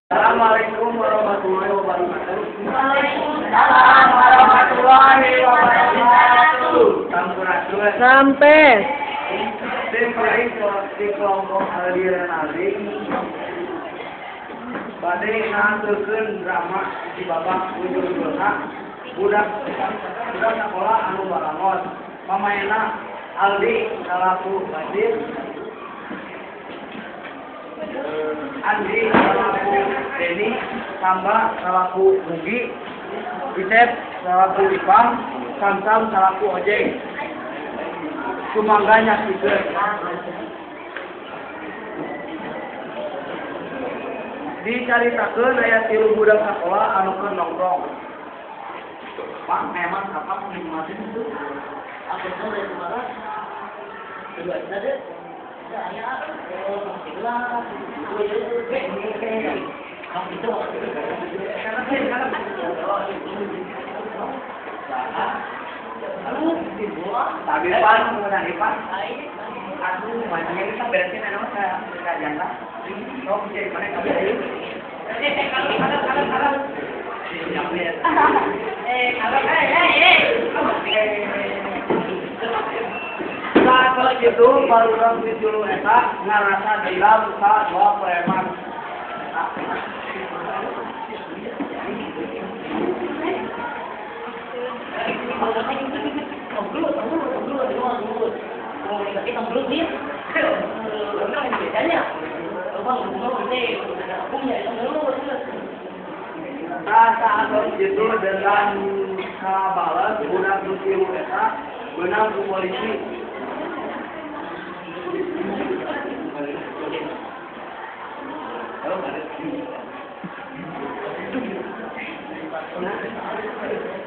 Assalamualaikum warahmatullahi wabarakatuh. Waalaikumsalam warahmatullahi wabarakatuh. Sampurasun. Sampai. Tim di kelompok Aldi Renaldi bade nganturkeun drama di babak ujung-ujungna budak budak sekolah anu barangot. Pamainna Aldi salaku Basir, Andi salaku Deni, Samba salaku Mugi, Isep salaku Ipang, Samsam salaku Ojeng. Sumangga nyaksikeun. Dicaritakeun aya tilu budak sakola anu keur nongkrong. Pak, memang kapan nikmatin itu? Aku tuh dari kemarin. Kedua, ada. Saya, Tapi pan mengenai pan, aku majunya kita beresin anak saya kerjaan lah. Oh, jadi mana kamu? Saat itu baru dulu eta ngarasa dendam ka dua preman. Saat itu dendam kabales budak nu tilu eta beunang ku polisi.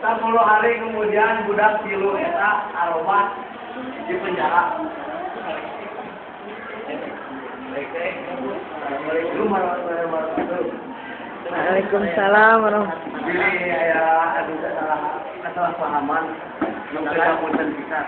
Sepuluh hari kemudian budak tilu eta arobat di penjara. Assalamualaikum warahmatullahi wabarakatuh. Waalaikumsalam warahmatullahi. Jadi aya anu kesalahpahaman nu kedapunten pisan.